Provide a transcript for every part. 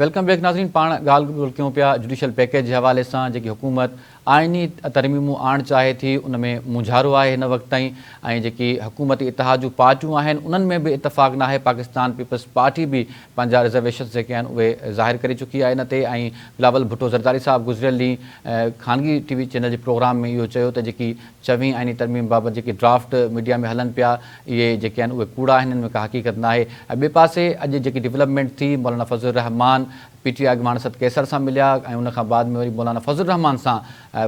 Welcome back ناظرين پاڻ ڳالهه ٻولهه ڪيون پيا جڊيشل پيڪيج جي حوالي سان جيڪي حڪومت آئيني ترميمون آڻڻ چاهي ٿي ان ۾ مونجهارو آهي هن وقت تائين ۽ جيڪي حڪومتي اتحاد جون پارٽيون آهن انهن ۾ به اتفاق ناهي پاڪستان پيپلز پارٽي به پنهنجا رزرويشنز جيڪي آهن اهي ظاهر ڪري چڪي آهي ان تي ۽ بلاول ڀٽو زرداري صاحب گذريل ڏينهن خانگي ٽي وي چينل جي پروگرام ۾ اهو چيو ته جيڪي چوين آئيني ترميم بابت جيڪي ڊرافٽ ميڊيا ۾ هلن پيا اهي جيڪي آهن اهي ڪوڙا آهن ان ۾ ڪا حقيقت ناهي ۽ ٻئي پاسي اڄ جيڪي ڊولپمينٽ ٿي مولانا فضل الرحمان پي ٽي آء اڳواڻ اسد قيصر سان مليا ۽ ان کان بعد ۾ وري مولانا فضل الرحمان سان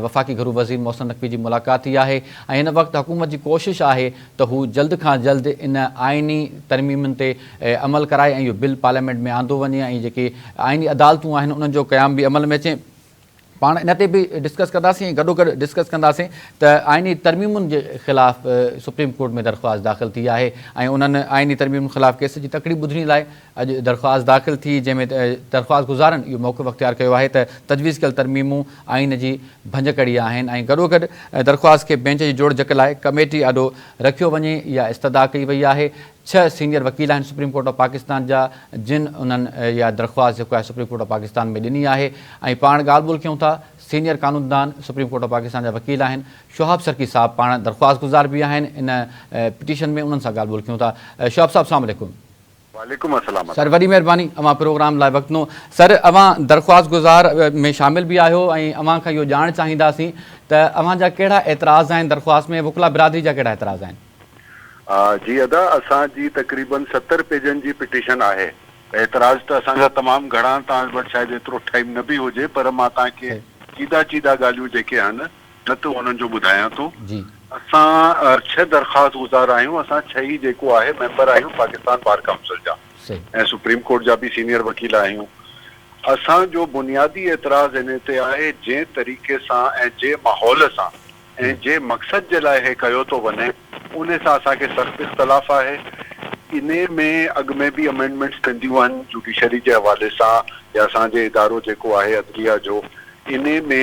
وفاقي گهرو وزير محسن نقوي جي ملاقات ٿي آهي ۽ هن وقت حڪومت جي ڪوشش آهي ته هو جلد کان جلد ان آئيني ترميمن تي عمل ڪرائي ۽ اهو بل پارليامينٽ ۾ آندو وڃي ۽ جيڪي آئيني عدالتون آهن انهن جو قيام به عمل ۾ اچي. پاڻ ان تي به ڊسڪس ڪنداسين ۽ گڏوگڏ ڊسڪس ڪنداسين ته آئيني ترميمن جي خلاف سپريم ڪورٽ ۾ درخواست داخل ٿي آهي ۽ انهن آئيني ترميمن خلاف ڪيس جي تڪڙي ٻڌڻي لاء اڄ درخواست داخل ٿي جنهن ۾ درخواست گذارن اهو موقف اختيار ڪيو آهي ته تجويز ڪيل ترميمون آئين جي ڀڃڪڙي آهن ۽ گڏوگڏ درخواست کي بينچ جي جوڙجڪ لاء ڪميٽي آڏو رکيو وڃي اها استدعا ڪئي وئي آهي. ڇهه سينيئر وڪيل آهن سپريم ڪورٽ آف پاڪستان جا جن انهن اها درخواست جيڪو آهي سپريم ڪورٽ آف پاڪستان ۾ ڏني آهي ۽ پاڻ ڳالهه ٻولهه ڪيون ٿا سينيئر قانوندان سپريم ڪورٽ آف پاڪستان جا وڪيل آهن شهاب سرڪي صاحب پاڻ درخواست گذار به آهن ان پٽيشن ۾ انهن سان ڳالهه ٻولهه ڪيون ٿا شهاب صاحب السلام عليڪم. وعليڪم السلام سر وڏي مهرباني اوهان پروگرام لاء وقت ڏنو سر اوهان درخواست گذار ۾ شامل به آهيو ۽ اوهان کان اهو ڄاڻڻ چاهينداسين ته اوهان جا ڪهڙا اعتراض آهن درخواست ۾ وڪلا برادري جا ڪهڙا اعتراض آهن. جي ادا اسان جي تقريبن 70 پيجن جي پٽيشن آهي. اعتراض ته اسان جا تمام گهڻا آهن توهان وٽ شايد ايترو ٽائيم نه به هجي پر مان توهان کي چيدا چيدا ڳالهيون جيڪي آهن نه ته انهن جو ٻڌايان ٿو. اسان ڇهه درخواست گذار آهيون اسان ڇهه ئي جيڪو آهي ميمبر آهيون پاڪستان بار ڪائونسل جا ۽ سپريم ڪورٽ جا به سينيئر وڪيل آهيون. اسان جو بنيادي اعتراض انهي تي آهي جنهن طريقي سان ۽ جنهن ماحول سان ۽ جنهن مقصد جي لاء هي ڪيو ٿو وڃي انهي سان اسان کي سخت اختلاف آهي. انهي ۾ اڳ ۾ به امينڊمينٽس ٿينديون آهن جوڊيشري جي حوالي سان يا اسان جي ادارو جيڪو آهي عدليه جو انهي ۾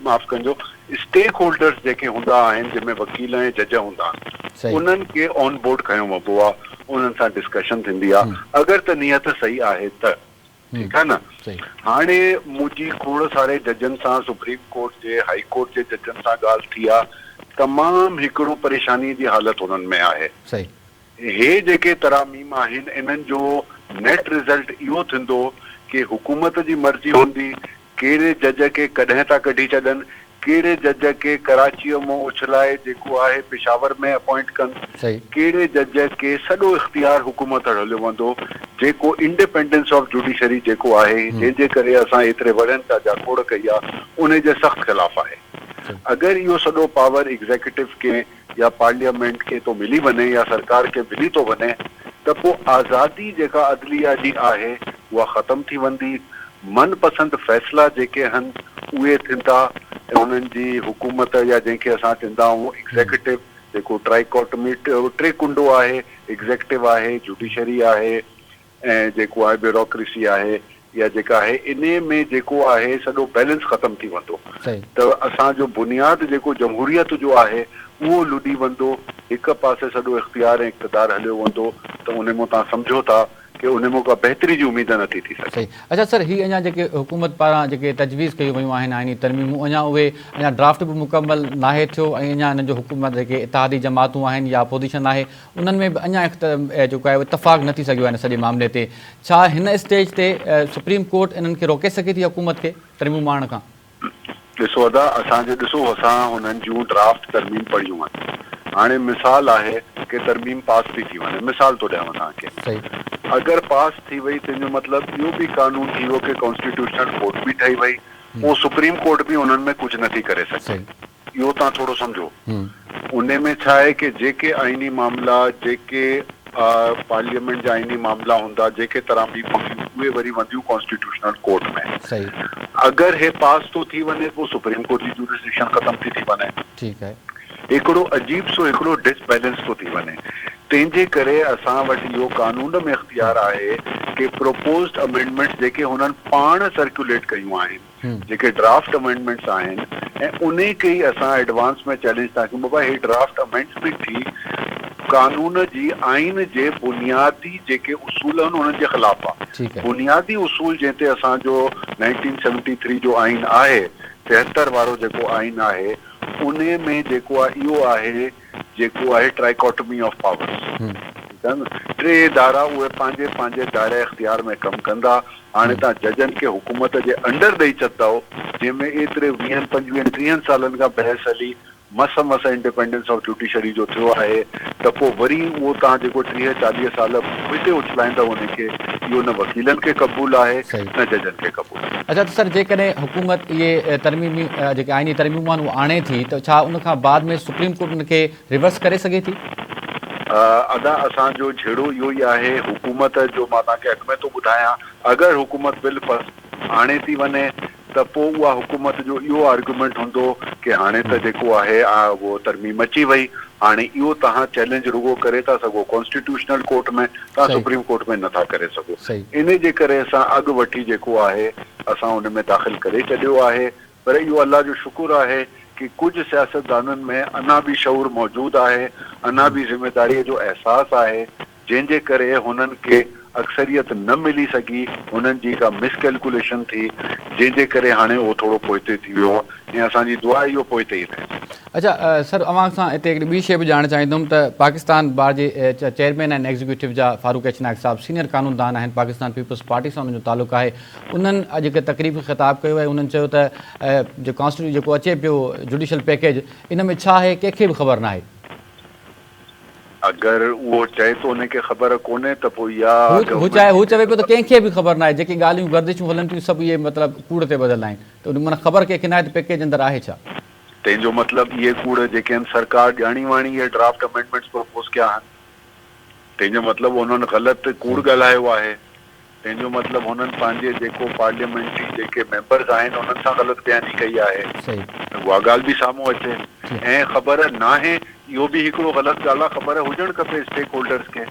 معاف ڪنجو اسٽيڪ هولڊرس جيڪي هوندا آهن جنهن ۾ وڪيل ۽ جج هوندا آهن انهن کي آن بورڊ کنيو وبو آهي انهن سان ڊسڪشن ٿيندي آهي اگر ته نيت صحيح آهي ته. ٺيڪ آهي نه هاڻي منهنجي کوڙ ساري ججن سان سپريم ڪورٽ جي هائي ڪورٽ جي ججن سان ڳالهه ٿي آ تمام هڪڙو پريشاني جي حالت انهن ۾ آهي هي جيڪي تراميم آهن انهن جو نيٽ رزلٽ اهو ٿيندو ڪي حڪومت جي مرضي هوندي ڪهڙي جج کي ڪڏهن ٿا ڪڍي ڇڏن، ڪهڙي جج کي ڪراچيء مون اڇلائي جيڪو آهي پشاور ۾ اپوائنٽ ڪن، ڪهڙي جج کي سڄو اختيار حڪومت وٽ هليو وندو، جيڪو انڊيپينڊنس آف جوڊيشري جيڪو آهي جنهن جي ڪري اسان ايتري ورهين کان جاکوڙ ڪئي آ انهي جي سخت خلاف آهي. اگر اهو سڄو پاور ايگزيڪيوٽو کي يا پارليامينٽ کي ٿو ملي وڃي يا سرڪار کي ملي ٿو وڃي ته پوء آزادي جيڪا عدليه جي آهي اها ختم ٿي وندي، من پسند فيصلا جيڪي هن اهي ٿيندا ۽ انهن جي حڪومت يا جنهن کي اسان چوندا آهيون ايگزيڪيوٽو جيڪو ٽرائيڪاٽمي ٽي ڪنڊو آهي ايگزيڪيوٽو آهي جوڊيشري آهي ۽ جيڪو آهي بيوروڪريسي آهي يا جيڪا آهي انهي ۾ جيڪو آهي سڄو بيلنس ختم ٿي وندو ته اسان جو بنياد جيڪو جمهوريت جو آهي اهو لڏي وندو هڪ پاسي سڄو اختيار ۽ اقتدار هليو وندو ته انهي مون توهان سمجهو ٿا ڪي انهي مون ڪا بهتري جي اميد نه ٿي ٿي سگهي. صحيح اڇا سر هي اڃا جيڪي حڪومت پاران جيڪي تجويز ڪيون ويون آهن آئيني ترميمون اڃا اهي اڃا ڊرافٽ به مڪمل ناهي ٿيو ۽ اڃا انهن جو حڪومت جيڪي اتحادي جماعتون آهن يا اپوزيشن آهي انهن ۾ به اڃا جيڪو آهي اتفاق نه ٿي سگهيو آهي ان سڄي معاملي تي ڇا هن اسٽيج تي سپريم ڪورٽ انهن کي روڪي سگهي ٿي حڪومت کي ترميمون آڻڻ کان؟ ڏسو ادا اسان جو ڏسو اسان هنن جون ڊرافٽ ترميم پڙهيون آهن هاڻي مثال آهي ڪي ترميم پاس ٿي ٿي وڃي مثال ٿو ڏيانو توهان کي اگر پاس ٿي وئي تنهن جو مطلب اهو به قانون ٿي ويو ڪي ڪانسٽيٽيوشنل ڪورٽ به ٺهي وئي پوء سپريم ڪورٽ به انهن ۾ ڪجهه نه ٿي ڪري سگهي اهو توهان ٿورو سمجهو. انهي ۾ ڇا آهي ڪي جيڪي آئيني معاملا، جيڪي پارليامينٽ جا آئيني معاملا هوندا، جيڪي تراميم هونديون اهي وري ونديون ڪانسٽيٽيوشنل ڪورٽ ۾. اگر هي پاس ٿو ٿي وڃي پوء سپريم ڪورٽ جي جورسڊڪشن ختم ٿي ٿي وڃي. هڪڙو عجيب سو هڪڙو ڊس بيلنس ٿو ٿي وڃي. تنهن جي ڪري اسان وٽ اهو قانون ۾ اختيار آهي ڪي پروپوزڊ امينڊمينٽس جيڪي هنن پاڻ سرڪيوليٽ ڪيون آهن، جيڪي ڊرافٽ امينڊمينٽس آهن ۽ انهي کي ئي اسان ايڊوانس ۾ چئلينج ٿا ڪيون بابا هي ڊرافٽ امينڊمينٽ ئي قانون جي آئين جي بنيادي جيڪي اصول آهن انهن جي خلاف آهي. بنيادي اصول جنهن تي اسان جو نائنٽين سيونٽي ٿري جو آئين آهي، 73 وارو جيڪو آئين آهي انهي ۾ جيڪو آهي اهو آهي جيڪو آهي ٽرائيڪاٽمي آف پاورز ٺيڪ آهي نه ٽي ادارا اهي پنهنجي پنهنجي دائره اختيار ۾ ڪم ڪندا هاڻي توهان ججن کي حڪومت جي انڊر ڏئي ڇڏندؤ جنهن ۾ ايتري ويهن پنجويهن ٽيهن سالن کان بحث هلي مس مس انڊيپينڊنس آف جوڊيشري جو ٿيو آهي ته پوء وري اهو توهان جيڪو 30 40 سال پوئتي اڇلائيندؤ ان کي اهو نه وڪيلن کي قبول آهي نه ججن کي قبول آهي. اڇا ته سر جيڪڏهن حڪومت اهي ترميمي جيڪي آئيني ترميمون آهن اهي آڻي ٿي ته ڇا ان کان بعد ۾ سپريم ڪورٽ ان کي ريورس ڪري سگهي ٿي؟ ادا اسان جو جهيڙو اهو ئي آهي حڪومت جو مان توهان کي اڳ ۾ ٿو ٻڌايان اگر حڪومت بل آڻي ٿي وڃي ته پوء اها حڪومت جو اهو آرگيومينٽ هوندو ڪي هاڻي ته جيڪو آهي اهو ترميم اچي وئي هاڻي اهو توهان چئلينج رڳو ڪري ٿا سگهو ڪانسٽيٽيوشنل ڪورٽ ۾ توهان سپريم ڪورٽ ۾ نٿا ڪري سگهو انهي جي ڪري اسان اڳ وٺي جيڪو آهي اسان ان ۾ داخل ڪري ڇڏيو آهي پر اهو الله جو شڪر آهي ڪي ڪجهه سياستدانن ۾ اڃا به شعور موجود آهي اڃا به ذميداري جو احساس آهي جنهن جي ڪري هنن کي اڪثريت نه ملي سگهي، هنن جي ڪا مس ڪيلڪوليشن ٿي، جنهن جي ڪري هاڻي اهو ٿورو پوئتي ٿي ويو آهي ۽ اسان جي دعا آهي اهو پوئتي ئي رهي. اڇا سر اوهان سان هتي هڪڙي ٻي شيء به ڄاڻڻ چاهيندم ته پاڪستان بار جي چيئرمين ۽ ايگزيڪيوٽو جا فاروق ايڇ نائڪ صاحب سينئر قانوندان آهن پاڪستان پيپلز پارٽي سان انهن جو تعلق آهي انهن اڄ هڪ تقريب کي خطاب ڪيو ۽ انهن چيو ته جيڪو ڪانسٽيٽيو جيڪو اچي پيو جوڊيشل پيڪيج ان ۾ ڇا آهي ڪنهن کي به خبر ناهي. اگر اهو چئي ٿو ان کي خبر ڪونهي ته پوء اها هو چاهي هو چوي پيو ته ڪنهن کي به خبر ناهي جيڪي ڳالهيون گردشون هلن ٿيون سڀ اهي مطلب ڪوڙ تي ٻڌل آهن ته معنيٰ خبر ڪنهن کي ناهي ته پيڪيج اندر آهي ڇا. تنهن جو مطلب اهي ڪوڙ جيڪي آهن سرڪار ڄاڻي واڻي اهي ڊرافٽ امينڊمينٽس پروپوز ڪيا آهن تنهن جو مطلب انهن غلط ڪوڙ ڳالهايو آهي. تنهن جو مطلب هنن پنهنجي جيڪو پارليامينٽري جيڪي ميمبرز آهن انهن سان غلط بياني ڪئي آهي ته اها ڳالهه به سامهون اچي ۽ خبر ناهي اهو به هڪڙو غلط ڳالهه آهي خبر هجڻ کپي اسٽيڪ هولڊرز کي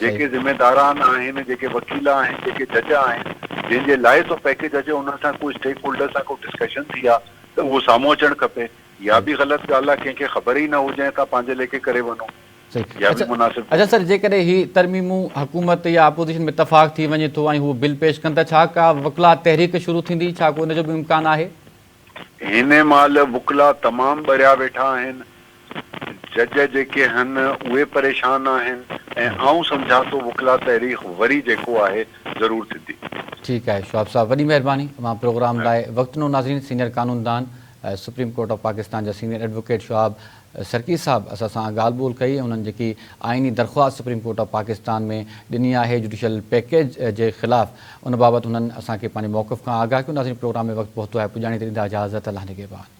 جيڪي ذميداران آهن جيڪي وڪيل آهن جيڪي جج آهن جنهن جي لاء ٿو پيڪيج اچي انهن سان ڪو اسٽيڪ هولڊرز سان ڪو ڊسڪشن ٿي آهي ته اهو سامهون اچڻ کپي اها به غلط ڳالهه آهي ڪنهن کي خبر ئي نه هجي ۽ توهان پنهنجي ليکي ڪري وڃو. صحيح اڇا اڇا سر جيڪڏهن هي ترميمون حڪومت يا اپوزيشن ۾ اتفاق ٿي وڃي ٿو ۽ هو بل پيش ڪن ته ڇا ڪا وڪلا تحريڪ شروع ٿيندي ڇا ڪو ان جو به امڪان آهي؟ هن مهل وڪلا تمام ٻريا ويٺا آهن، جج جيڪي هن اهي پريشان آهن ۽ آئون سمجهان ٿو وڪلا تحريڪ وري جيڪو آهي ضرور ٿيندي. ٺيڪ آهي شهاب صاحب وڏي مهرباني اوهان پروگرام لاء وقت ڏنو ناظرين سينئر قانوندان سپريم ڪورٽ آف پاڪستان جا سينئر ايڊووڪيٽ شهاب سرڪي صاحب اسان سان ڳالهه ٻولهه ڪئي ۽ انهن جيڪي آئيني درخواست سپريم ڪورٽ آف پاڪستان ۾ ڏني آهي جوڊيشل پيڪيج جي خلاف ان بابت انهن اسان کي پنهنجي موقف کان آگاهه ڪيو ناظرين پروگرام ۾ وقت پهتو آهي پڄاڻي تي ڏيندا اجازت الله نگهبان.